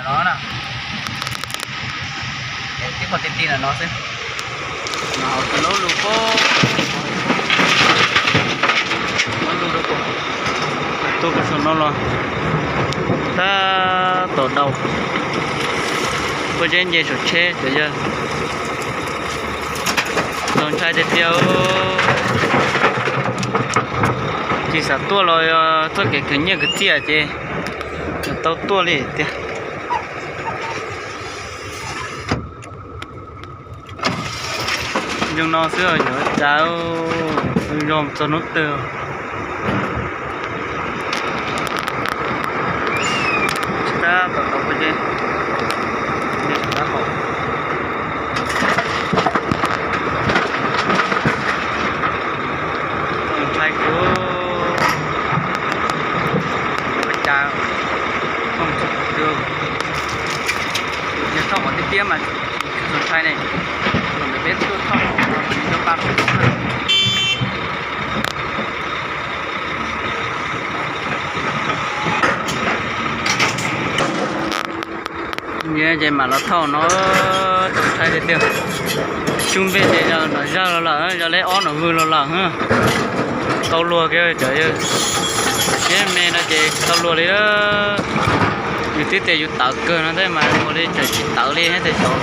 No na, tib qho ti ti no xwb. No hauv tseem lub lug pob, lub lug rau, tuaj puag saum no los tab tom daus. Pob zeb nce saum tsheb cov yawg. Txaus ntshai tiag tiag. Tsis xav tuaj los yog txoj kev khwv nyiaj khwv txiaj ces tau tuaj li tiag. Zoo no xwb yuav cas zoo txog hnub twg. Tsis tab tom tau pob zeb, nce saum tab qaum. Ntshai kawg, ua cas, yog thauj qhov tiaj tiaj mas tsis ntshai ne, thaum ntawd peb tuaj thauj qhov no mas yeej coj paj rau. Ces mam los thauj no, txaus ntshai tiag tiag. Xyub npej ces yog nram zaj los lawm, yog leb ob nram vwj los lawm. Tau luag kiag cov yawg, siab me no ces tau luag li. Yus twb tias yus tawv kawg no thiab mas ua li tseem tsis tawv li thiab tias xyov.